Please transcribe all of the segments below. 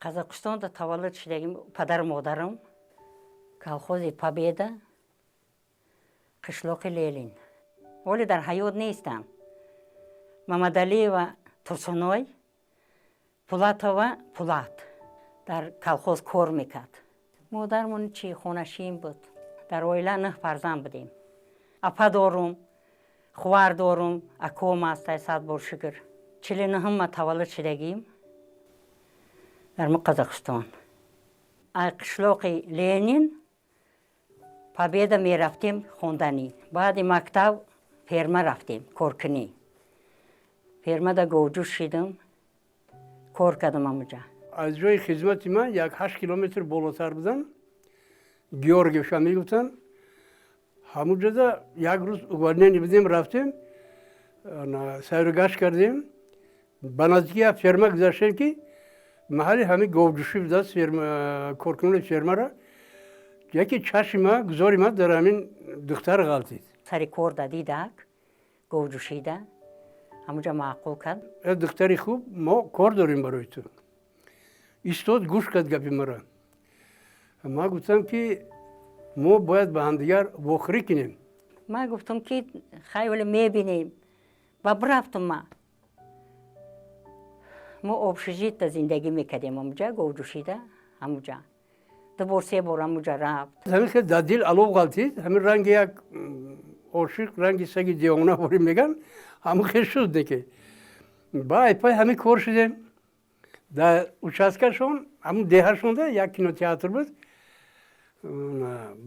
Қазоқистонда таваллуд шудагим. Падару модарам колхози «Победа», қишлоқи Ленин. Ҳоле дар ҳаёт нестам. Мамадалиева Турсуной, Пулатова Пулат дар колхоз кор мекард. Модармон чи хонашин буд. Дар оила нӯҳ фарзанд будем. Апа дорум, хувар дорум, аком ҳастай, сад бор шукр. 49-ма таваллуд шудагим дар мо Қазоқистон. Ай қишлоқи Ленин «Победа» мерафтем хонданӣ. Баъди мактаб ферма рафтем коркунӣ. Фермада говҷӯш шидам, кор кардам амуҷа. Аз ҷои хизмати ман як 8 километр болотар будан, Георгиевша мегуфтанд. Ҳамун ҷода як рӯз увольнение будем, рафтем, сайру гашт кардем. Ба наздики як ферма гузаштем, ки маҳалли ҳамин говҷӯшӣ будааст. Коркунони фермара яке чашми ма, гузори ма дар ҳамин духтар ғалтид. Сари кор да дидак, говҷӯшида, ҳамуҷа маъқул кард. Э, духтари хуб, мо кор дорем барои ту. Истод, гӯш кард гапи мара. Ма гуфтам, ки мо бояд ба ҳамдигар вохӯрӣ кунем. Ман гуфтам, ки хай, вале мебинем. Ба бирафтам ма. Мо общежитда зиндагӣ мекардем ҳамуҷа, говҷӯшида ҳамуҷа. Ду бор, се бор ҳамуҷа рафт. Ҳамин хел дар дил алов ғалтид. Ҳамин ранги як ошиқ, ранги саги девона борӣ меган, ҳамин хел шуд деке. Ба айпай ҳамин кор шудем. Дар участкашон, ҳамун деҳашонда як кинотеатр буд.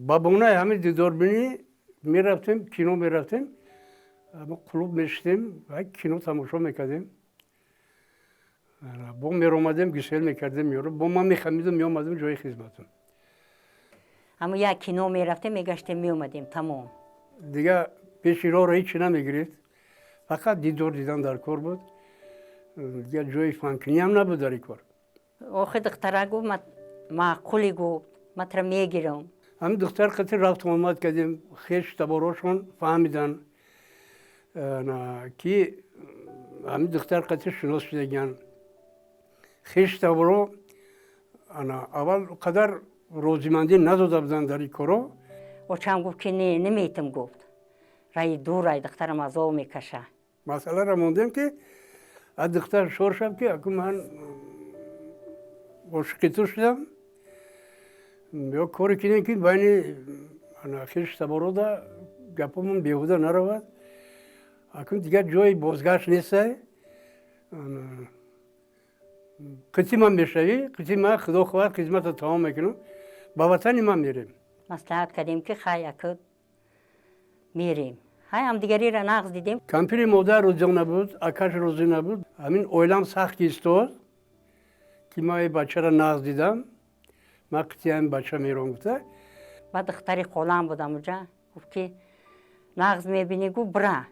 Ба бонаи ҳамин дидорбинӣ мерафтем, кино мерафтем, клуб мешидем ва кино тамошо мекардем. Бо меромадем, гусел мекардем, меёро бо ман мехамидам, меомадам ҷои хизматам. Ҳамун як кино мерафтем, мегаштем, меомадем, тамом. Дига пеши роҳро ҳечи намегирифт, фақат дидор дидан дар кор буд. Дига ҷои фанкуниам набуд дар ин кор. Охир духтара гуфт, маъқулӣ, гуфт, ман тура мегирам. Ҳамин духтар қати рафту омад кардем. Хеш таборошон фаҳмидан, ки ҳамин духтар қати шинос шудагиян. Хеш таборо аввал қадар розимандӣ надода буданд дар ин коро. Очам гуфт, ки не, наметам, гуфт, раи дур, ай духтарам азоб мекаша. Масъаларо мондем, ки аз духтар шор шав, ки аку ман ошиқи ту шудам, ё коре кунем, ки байни хеш таборода гапомон беҳуда наравад. Акун дигар ҷои бозгашт нестай. Қити ман мешавӣ, қити ман, худо хоҳад, хизматро тамом мекунам, ба ватани ман мерем. Маслиҳат кардем, ки хай, аку мерем, хай, ҳамдигариро нағз дидем. Кампири модар розӣ набуд, акаш розӣ набуд. Ҳамин оилам сахт истод, ки ман ин бачаро нағз дидам, ман қити ҳамин бача мером гуфта. Ба духтари холам будам уҷа, гуфт, ки нағз мебинӣ, гуфт, бира.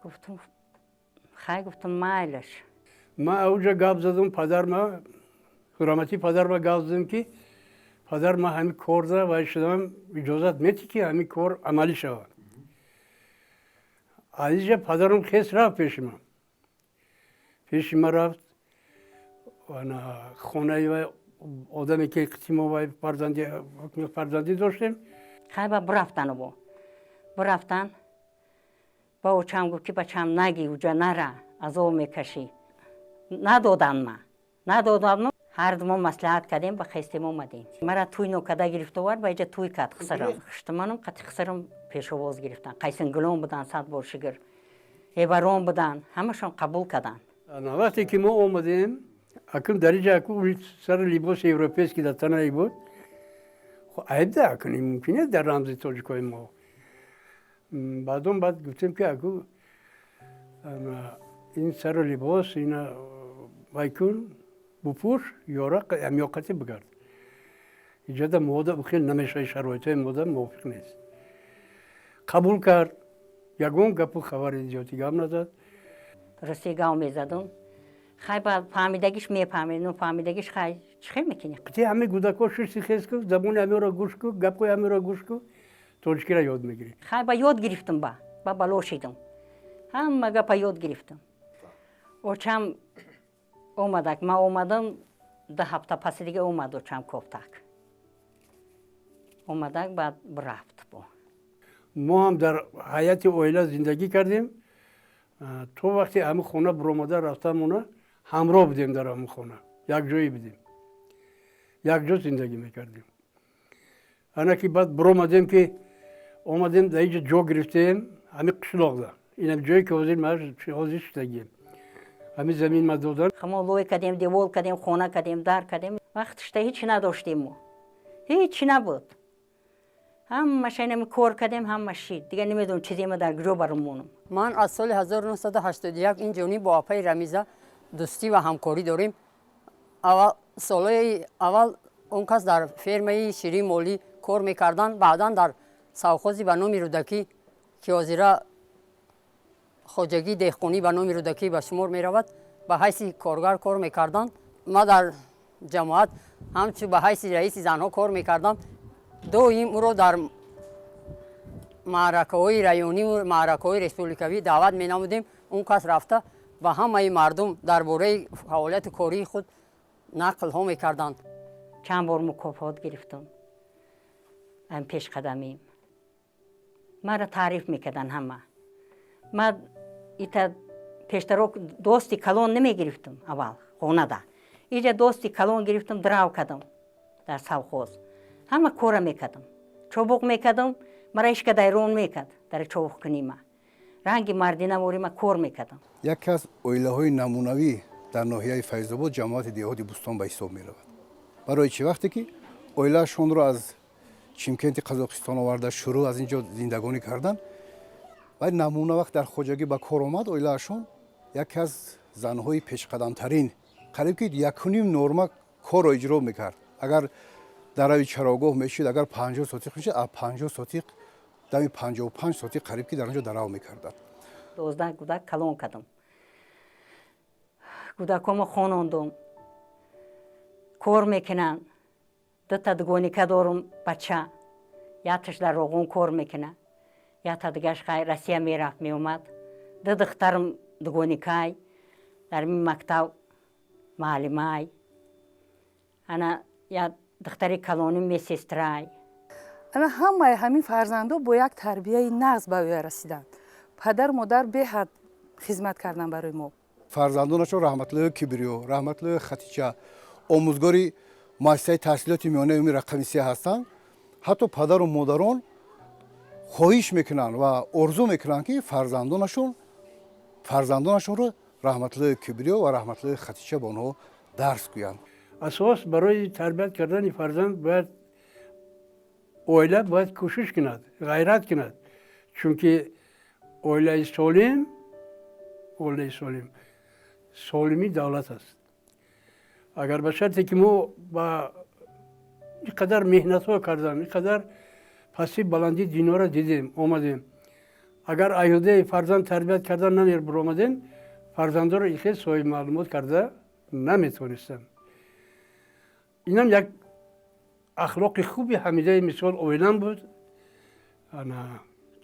Гуфтам, хай, гуфтам, майлаш. Ман ауҷа гап задам, падарма, ҳурмати падарма гап задам, ки падар, ман ҳамин кор да вай шудам, иҷозат метӣ, ки ҳамин кор амалӣ шавад? Аз инҷа падарам хес рафт пеши ман, пеши ман рафт хонаи вай, одаме ки қити мо вай фарзанди, фарзандӣ доштем. Хай, ба бирафтану бо бирафтан. Ба очам гуфт, ки бачам, наги, уҷа нара, азоб мекашӣ. Надодан ма, надодан ма. Ҳар ду мо маслиҳат кардем, ба хестем, омадем. Мара туй нокада гирифта овард, ба иҷа туй кард. Хисарам хуштуманам қати хисарам пешовоз гирифтан. Қайсингулон будан, сад бор шукр, эбарон будан, ҳамашон қабул карданд. Вақте ки мо омадем, акун дар инҷа аку сари либоси европейский дар танаи буд. Айб да, акун мумкин нест дар рамзи тоҷикои мо. Баъдон баъд гуфтем, ки аку ин сару либос ина вай кун, бупӯш, ёра амёқати бигард, иҷода мода хел намешавад, шароитҳои мода мувофиқ нест. Қабул кард, ягон гапу хабари зиёдӣ гап назад. Рости гав мезадум. Хай, ба фаҳмидагиш мефаҳмед, ну фаҳмидагиш, хай, чӣ хел мекунӣ? Қити ҳамаи кӯдакҳо шишти, хез ку, забони ҳамеро гӯш ку, гапҳои ҳамеро гӯш ку, тоҷикиро ёд мегирӣ. Хай, ба ёд гирифтум, ба бало шидум, ҳама гапа ёд гирифтум. Очам омадак, ман омадам. 2 ҳафта паси дига омад очам кофтак омадак, баъд рафт бо. Мо ҳам дар ҳайати оила зиндагӣ кардем то вақте ҳамин хона биромада рафтанмона. Ҳамроҳ будем дар ҳамин хона, якҷоӣ будем, якҷо зиндагӣ мекардем. Ана ки баъд биромадем, ки омадем, дар инҷа ҷо гирифтем, ҳамин қишлоқда, инам ҷое ки ҳозир ҳозир шудагием, ҳамин замин ма додан. Мо лой кардем, девол кардем, хона кардем, дар кардем. Вақташта ҳеч надоштем мо, ҳеч набуд. Ҳамаша инами кор кардем, ҳама шид. Дига намедонам, чизема дар куҷо баромонам. Ман аз соли 1981 ин ҷониб бо апаи Рамиза дӯстӣ ва ҳамкорӣ дорем. Аввал, солҳои аввал он кас дар фермаи ширии молӣ кор мекарданд, баъдан дар совхози ба номи Рӯдакӣ, ки ҳозира хоҷагии деҳқонӣ ба номи Рӯдакӣ ба шумор меравад, ба ҳайси коргар кор мекарданд. Ма дар ҷамоат ҳамчун ба ҳайси раиси занҳо кор мекардам. Доим ӯро дар маъракаҳои райониву маъракаҳои республикавӣ даъват менамудем. Он кас рафта, ба ҳамаи мардум дар бораи фаъолияти кории худ нақлҳо мекарданд. Чанд бор мукофот гирифтам. Ам пешқадамим маро таъриф мекарданд ҳама. Ма ита пештаро дости калон намегирифтам аввал хонада. Иҷа дости калон гирифтам, драв кардам дар совхоз. Ҳама кора мекардам, чобуқ мекардам. Мара ҳечка дайрон мекард дар чобуқкунима. Ранги мардинавори ма кор мекардам. Яке аз оилаҳои намунавӣ дар ноҳияи Файзобод ҷамоати деҳоти Бӯстон ба ҳисоб меравад. Барои чӣ? Вақте ки оилаашонро аз Чимкенти Қазоқистон оварда, шурӯъ аз ин ҷо зиндагонӣ кардан ва намуна вақт дар хоҷагӣ ба кор омад, оилаашон яке аз занҳои пешқадамтарин, қариб ки 1,5 норма корро иҷро мекард. Агар дарави чарогоҳ мешид, агар 50 сотиқ мешид, а 50 сотиқ дами 55 сотиқ қариб ки дар он ҷо дарав мекарданд. 12 кӯдак калон кардам, кӯдакомо хонондум, кор мекунанд. Дута дугоника дорум бача, якташ дар Роғун кор мекунад, якта дигаш хай Россия мерафт, меомад. Ду духтарам дугоникай дар ми мактаб муаллимай. Ана як духтари калоним медсестрай. Ана ҳамаи ҳамин фарзандо бо як тарбияи нағз ба ӯя расиданд. Падару модар беҳад хизмат карданд барои мо. Фарзандонашон Раҳматуллои Кибриё, Раҳматуллои Хатича омӯзгори муассисаи таҳсилоти миёнаи умумии рақами 3 ҳастанд. Ҳатто падару модарон хоҳиш мекунанд ва орзу мекунанд, ки фарзандонашонро Раҳматуллои Кибриё ва Раҳматуллои Хатича ба онҳо дарс гӯянд. Асос барои тарбият кардани фарзанд бояд оила бояд кӯшиш кунад, ғайрат кунад, чунки оилаи солим солимии давлат аст. Агар ба шарте ки мо ба ин қадар меҳнатҳо кардам, ин қадар пастӣ баландии динёро дидем, омадем, агар аёдаи фарзанд тарбият кардан намебуромадем, фарзандоро ихел соҳиби маълумот карда наметавонистам. Инам як ахлоқи хуби ҳамидаи мисол оилам буд, ана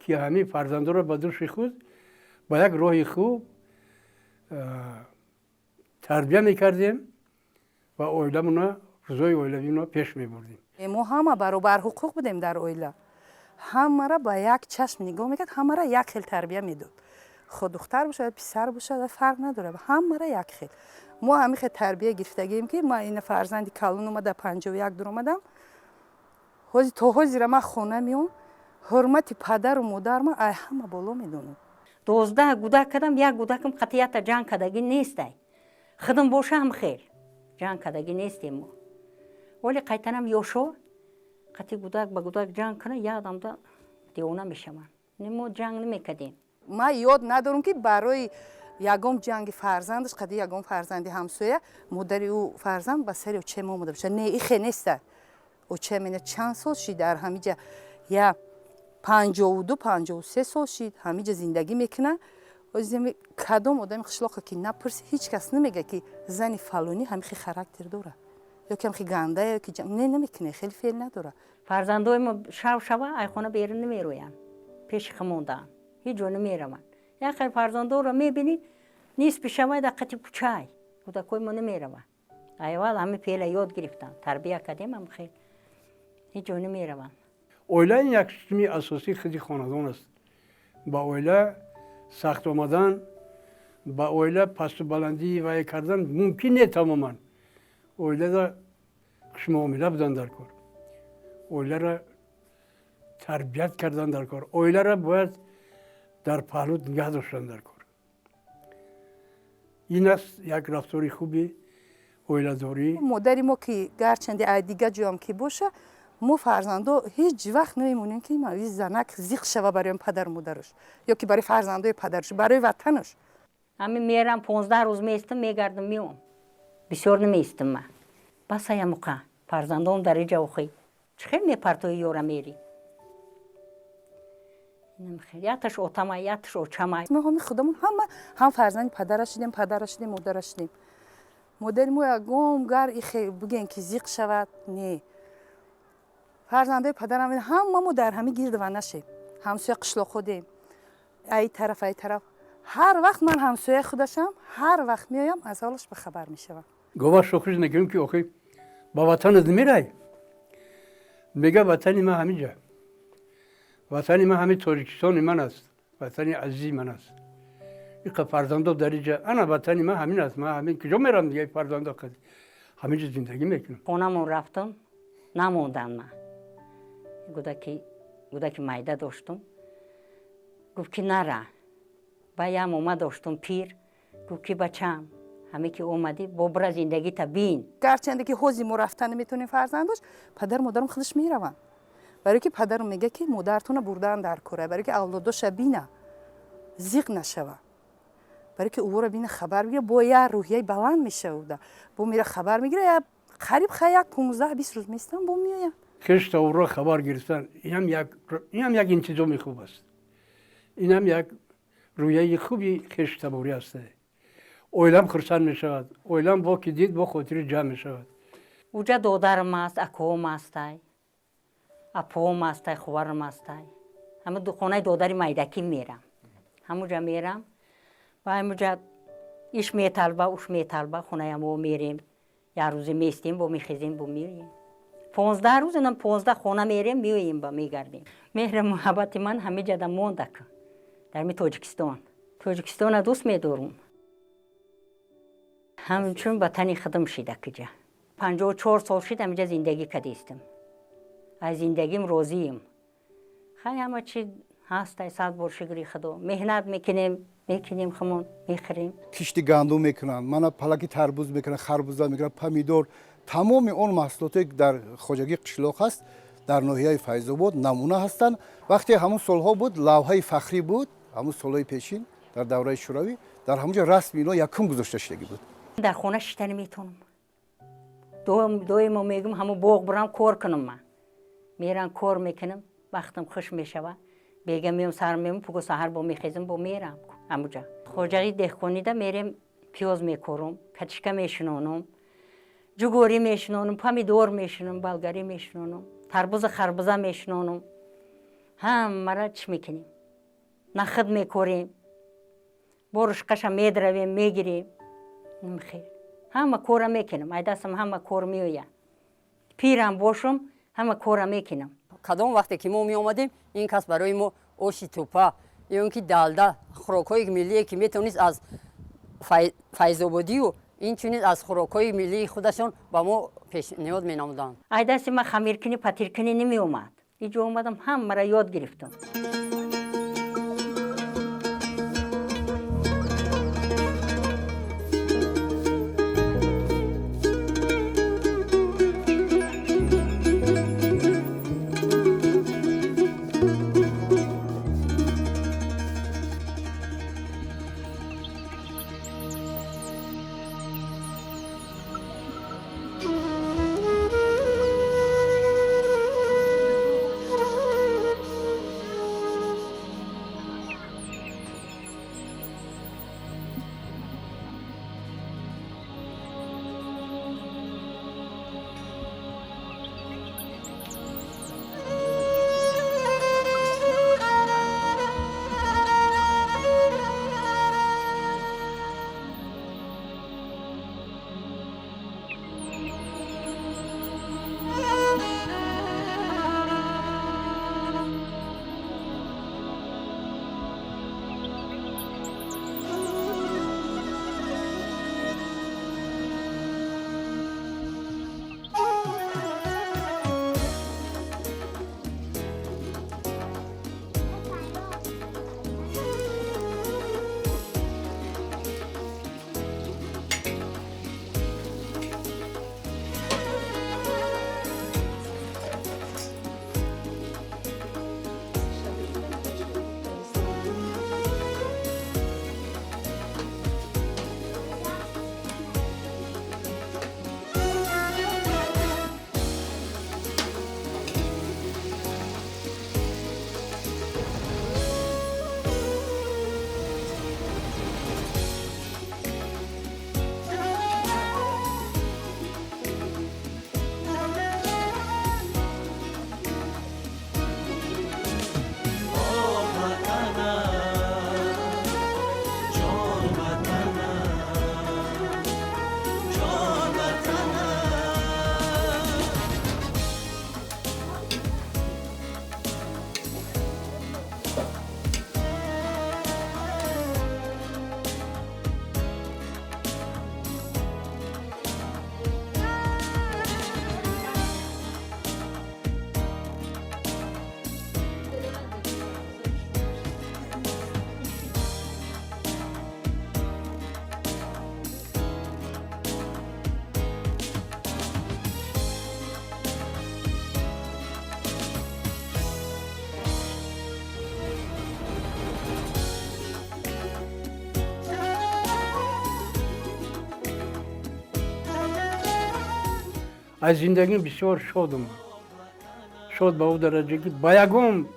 ки ҳамин фарзандоро ба души худ ба як роҳи хуб тарбия мекардем ва оиламона, рӯзои оилавино пеш мебурдем. Мо ҳама баробар ҳуқуқ будем дар оила. Ҳамаро ба як чашм нигоҳ мекард, ҳамаро як хел тарбия медод. Хо духтар бошад, писар бошад, фарқ надорад, ҳамаро як хел. Мо ҳамин хел тарбия гирифтагием, ки ман ина фарзанди калон омада, 51 дуромадам. Ҳози то ҳозира ман хона меом, ҳурмати падару модарма ай ҳама боло медонам. 12 кӯдак кардам, як кӯдакам қатъията ҷанг кардагӣ нестай. Худам бошам, хел ҷанг кардагӣ нестем мо. Вале қайтанам ёшо қати кӯдак ба кӯдак ҷанг кунад, як адамда девона мешаванд. Мо ҷанг намекардем. Ман ёд надорам, ки барои ягон ҷанги фарзандаш қади ягон фарзанди ҳамсоя модари ӯ фарзанд ба сари очаи мо омада бошад. Не, ихе неста. Очаи мена чанд сол шид дар ҳамиҷа, я 52, 53 сол шид ҳамиҷа зиндагӣ мекунад. Кадом одами қишлоқа ки напурси, ҳеҷ кас намега, ки зани фалонӣ ҳамихи характер дорад ё ки ҳамихи гандая, ё ки не, намекунад, хеле феъл надорад. Фарзандои мо шав шава айхона берун намероянд, пеши химондаанд, ҳеҷ ҷо намераванд. Як хел фарзандоро мебинӣ, нисфи шавай дар қати кӯчай. Кӯдакои мо намераванд. Аввал ҳами феъла ёд гирифтам, тарбия кардем, ам хел ҳеҷ ҷо намераванд. Оила ин як қисми асосии худи хонадон аст. Ба оила сахт омадан, ба оила пасту баландии вай кардан мумкин не тамоман. Оилада хушмуомила будан дар кор, оиларо тарбият кардан дар кор, оиларо бояд дар паҳлӯ нигаҳ доштан дар кор. Ин аст як рафтори хуби оиладорӣ. Модари мо ки гарчанде ай дига ҷоям ки боша, мо фарзандо ҳеҷ вақт намемонем, ки мави занак зиқ шава барои падару модараш ё ки барои фарзандои падараш, барои ватанаш. Ҳами мерам, 15 рӯз меистам, мегардам, меом. Бисёр намеистам ман. Бас аямуқа фарзандом дар иҷа охи чӣ хел мепартои ёра мери? Яташ отама, яташ очама. Мо ҳами худамон ҳама ҳам фарзанди падара шудем, падара шудем, модара шудем. Модари мо ягон гар ихе бигӯем ки зиқ шавад, не. Фарзандои падарам ҳама мо дар ҳами гирд ва нашем, ҳамсоя қишлоқҳо дем, ай тараф, ай тараф. Ҳар вақт ман ҳамсояи худашам, ҳар вақт меоям, аз ҳолаш ба хабар мешавам. Гова шохиш мекунем, ки охи ба ватанат намерай? Мега, ватани ман ҳамиҷа, ватани ман ҳами Тоҷикистони ман аст, ватани азизи ман аст. Иқа фарзандо дар иҷа, ана ватани ман ҳамин аст, ман ҳамин куҷо мерам дига, фарзандо ҳаминҷа зиндагӣ мекунам. Хонамон рафтам, намондан ман. Гудаки майда доштум. Гуфт ки нара. Ба ям ома доштум пир. Гуфт ки бачам, ҳаме ки омадӣ, бобра зиндагита бин. Гарчанде ки ҳози мо рафта наметонем, фарзандош, падару модарам худаш мераванд. Барое ки падарам мега, ки модаратона бурдан дар кора, барое ки авлодоша бина, зиқ нашава, барое ки ӯро бина, хабар бигира, бо як рӯҳияи баланд мешавуда, бо мера хабар мегира, я қариб ха як 15-20 рӯз местам, бо меоям. Хештаворро хабар гирифтан инам як интизоми хуб аст, инам як рӯяи хуби хештаборӣ аст. Оилам хурсанд мешавад, оилам бо ки дид, бо хотири ҷамъ мешавад. Уҷа додарам аст, акоам астай, апоам астай, хуварам астай. Ҳама хонаи додари майдакӣ мерам. Ҳамуҷа мерам ва ҳамуҷа иш металба, уш металба, хонаи мерем. Як рӯзе меистем, бо мехезем, бо меоем. 15 рӯз инам 15 хона мерем, меоем, ба мегардем. Меҳри муҳаббати ман ҳамиҷада мондак. Дар ми Тоҷикистон. Тоҷикистона дӯст медорум. Ҳамчун ватани худам шида киҷа. 54 сол шид ҳамиҷа зиндагӣ кардистам. Аз зиндагим розием. Хай, ҳама чи ҳаст, ай сад бор шукри Худо. Меҳнат мекунем, мекунем, хумон мехӯрем. Кишти гандум мекунанд, мана палаки тарбуз мекунанд, харбуза мекунанд, помидор, тамоми он маҳсулотое ки дар хоҷагии қишлоқ ҳаст, дар ноҳияи Файзобод намуна ҳастанд. Вақте ҳамун солҳо буд, лавҳаи фахрӣ буд, ҳамун солҳои пешин, дар давраи шӯравӣ, дар ҳамун ҷо расми ино якум гузошта шудагӣ буд. Дар хона шита наметавонам. Доимо мегӯм, ҳамун боғ бурам, кор кунам ман. Мерам, кор мекунам, вақтам хуш мешавад. Бега меом, сар меом, пуго саҳар бо мехезам, бо мерам ҳамуҷа. Хоҷагии деҳқонида мерем, пиёз мекорум, катишка мешинонам, ҷугорӣ мешинонам, помидор мешинонам, болгарӣ мешинонам, тарбуза, харбуза мешинонам. Ҳамара чӣ мекунем? Нахуд мекорем, борушқаша медравем, мегирем. Хел ҳама кора мекунам, ай дастам ҳама кор меояд. Пирам бошам, ҳама кора мекунам. Кадом вақте ки мо меомадем, ин кас барои мо оши тӯпа ё ин ки далда, хӯрокҳои миллие ки метавонист аз Файзободию инчунин аз хӯрокҳои миллии худашон ба мо пешниҳод менамуданд. Ай дасти ман хамиркунӣ, патиркунӣ намеомад. Иҷо омадам, ҳамаро ёд гирифтам. Аз зиндагим бисёр шодум, шод ба ӯ дараҷа, ки ба ягон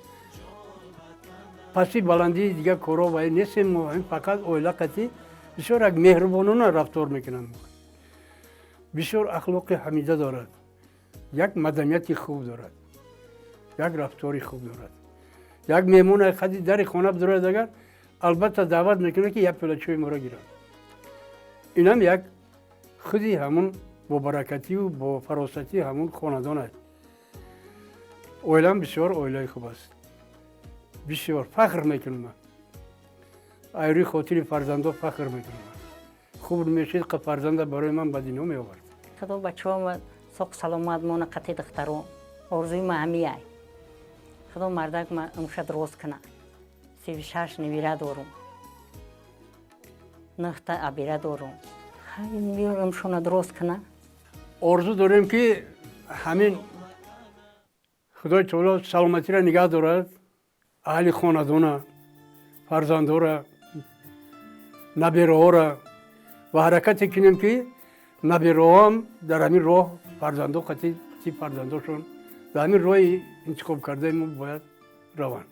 пасти баландии дигар корҳо вай нестем. Мо фақат оила қатӣ бисёр як меҳрубонона рафтор мекунанд. Бисёр ахлоқи ҳамида дорад, як маданияти хуб дорад, як рафтори хуб дорад. Як меҳмон қади дари хона бидорад агар, албатта даъват мекунад, ки як пиёла чойи моро гирад. Инам як худи ҳамун бобаракатию бо фаросатии ҳамун хонадон аст. Оилам бисёр оилаи хуб аст, бисёр фахр мекунам ман. Айрӯи хотири фарзандо фахр мекунам. Хуб мешид, фарзанда барои ман ба дунё меовард. Худо бачаҳома соқ саломат мона қати духтаро. Орзуи ма ҳамияй. Худо мардак ма умша дроз куна. 36 невера дорум, нӯҳта абира дорум. Умшона дроз куна. Орзу дорем, ки ҳамин Худои таоло саломатиро нигаҳ дорад, аҳли хонадона, фарзандора, набераҳора, ва ҳаракате кунем, ки набераҳоам дар ҳамин роҳ, фарзандо қати фарзандошон дар ҳамин роҳи интихоб кардаи мо бояд раванд.